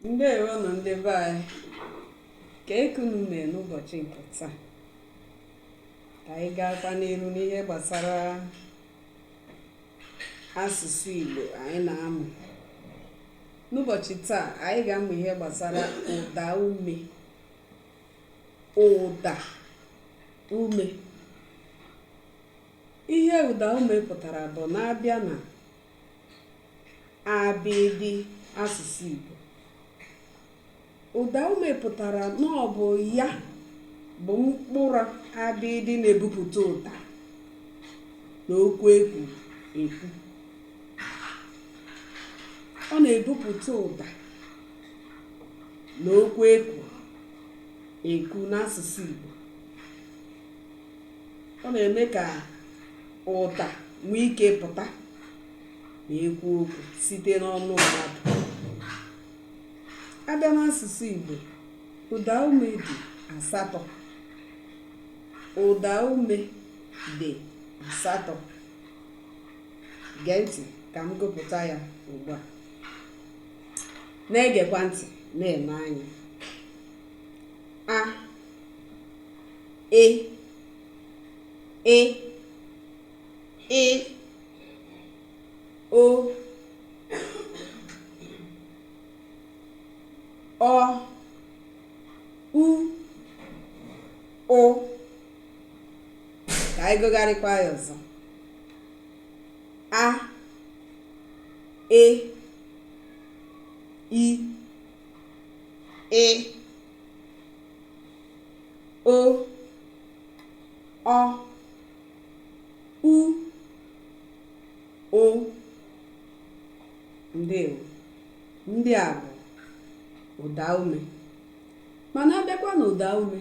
Ndewonụ ndị be anyị. Kee ka unu mee n'ụbọchị nke taa? Ka anyị gaakwa n'iru n'ihe gbasara asụsụ Igbo anyị na-amụ. N'ụbọchị taa, anyị ga-amụ ihe gbasara ụda ume. Ụda ume. Ihe ụda ume pụtara bụ na a bịa na abịdị asụsụ Igbo. Ụdaume pụtara na ọ bụ ya bụ mkpụrụ abịdị na-ebupụta ụda na okwu e kwuru ekwu. Ọ na-ebupụta ụda na okwu e kwuru ekwu n'asụsụ Igbo. Ọ na-eme ka ụda nwee ike pụta ma e kwuo okwu site n'ọnụ mmadụ. A bịa n'asụsụ Igbo, ụdaume dị asatọ. Ụdaume dị asatọ. Gee ntị ka m gụpụta ya ugbu a. Na-egekwa ntị, na-ene anya. A, E, Ị, Ị, O, Ọ, U, Ụ. Ka anyị gụgharịkwa ya ọzọ. A, E, I, Ị, O, Ọ, U, Ụ. Ndewo. Ndị a bụ ụdaume. Mana a bịakwa na ụdaume,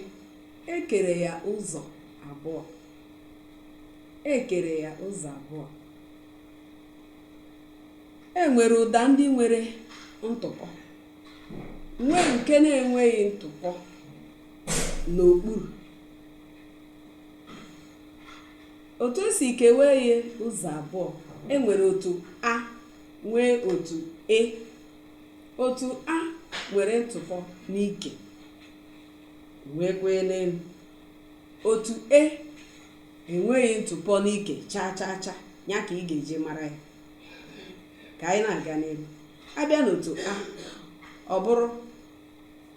e kere ya ụzọ abụọ. E kere ya ụzọ abụọ. E nwere ụda ndị nwere ntụpọ, nwee nke na-enweghị ntụpọ n'okpuru. Otu e si kewee ya ụzọ abụọ, e nwere otu a nwee otu e. Otu a nwere ntụpọ n'ike, nweekwa n'elu. Otu e enweghị ntụpọ n'ike chaa chaa chaa, ya ka ị ga-eji mara ya. Ka anyị na-aga n'ihu. A bịa n'otu a, ọ bụrụ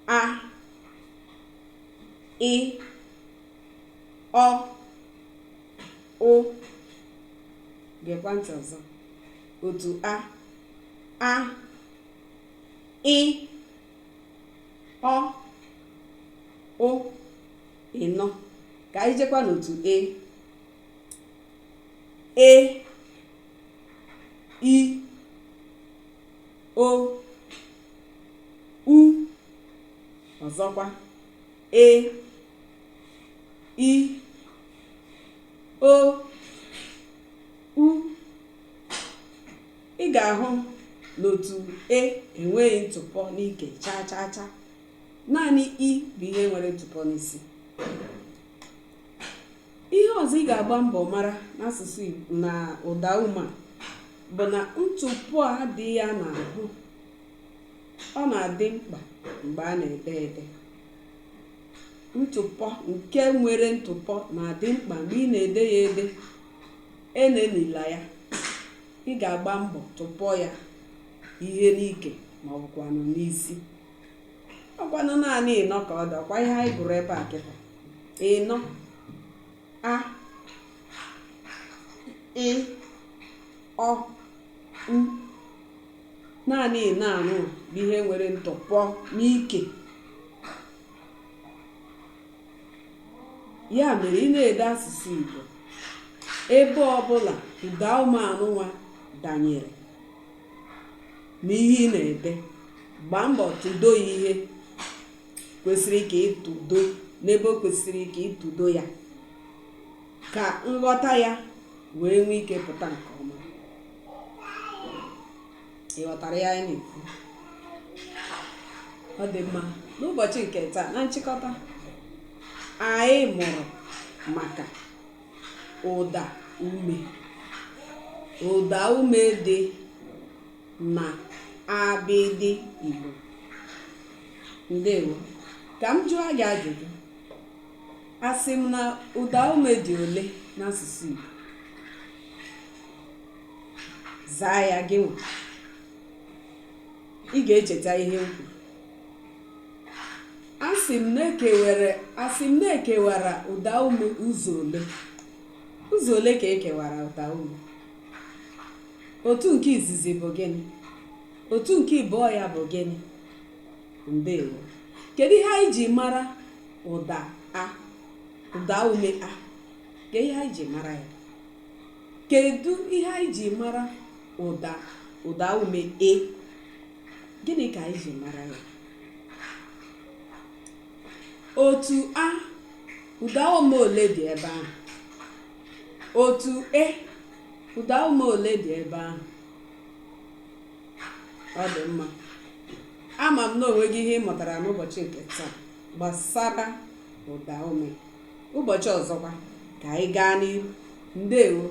a, ị, ọ, ụ. Geekwa ntị ọzọ. Otu a, a, ị, ọ, ụ, ịnọ. Ka anyị jekwa n'otu e. E, i, o, u. Ọzọkwa, e, i, o, u. Ị ga-ahụ n'otu e enweghị ntụpọ n'ike chaa chaa chaa. Naanị i bụ ihe nwere ntụpọ n'isi. Ihe ọzọ ị ga-agba mbọ mara n'asụsụ Igbo na ụdaume a bụ na ntụpọ a dị ya n'ahụ, ọ na-adị mkpa mgbe a na-ede ede. Ntụpọ nke nwere ntụpọ na-adị mkpa mgbe ị na-ede ya ede. Enenila ya. Ị ga-agba mbọ tụpọ ya ihe n'ike ma ọ bụkwanụ n'isi. Ọ kwanụ naanị ịnọ ka ọ dị, ọkwa ihe anyị gụrụ ebe a kịta. Ịnọ. A, Ị, Ọ, U. Naanị ịnọ anụ bụ ihe nwere ntụpọ n'ike. Ya mere ị na-ede asụsụ Igbo, ebe ọbụla ụdaume anụnwa danyere n'ihe ị na-ede, gbaa mbọ tụdo ya ihe kwesịrị ka ị tụdo n'ebe o kwesịrị ka ị tụdo ya, ka nghọta ya wee nwee ike pụta nke ọma. Ị ghọtara ya anyị na-ekwu? Ọ dị mma. N'ụbọchị nke taa, na nchịkọta, anyị mụrụ maka ụda ume. Ụda ume dị na abịdị Igbo. Ndewo. Ka m jụọ gị ajụjụ. Asị m na ụdaume dị ole n'asụsụ Igbo? Zaa ya gị nwa. Ị ga-echeta ihe m kwuru. Asị m na ekewara ụdaume ụzọ ole? Ụzọ ole ka e kewara ụdaume? Otu nke izizi bụ gịnị? Otu nke ịbụọ ya bụ gịnị? Ndewo. Kedu ihe anyị ji mara ụda a? Ụda ume a? Kedu ihe anyị ji mara ya? Kedu ihe anyị ji mara ụda ume e? Gịnị ka anyị ji mara ya? Otu a, ụda ume ole dị ebe ahụ? Otu e, ụda ume ole dị ebe ahụ? Ọ dị mma. Ama m na onwe gị ihe ị mụtara n'ụbọchị nke taa gbasara ụda ume. Ụbọchị ọzọkwa ka anyị gaa n'ihu. Ndewo.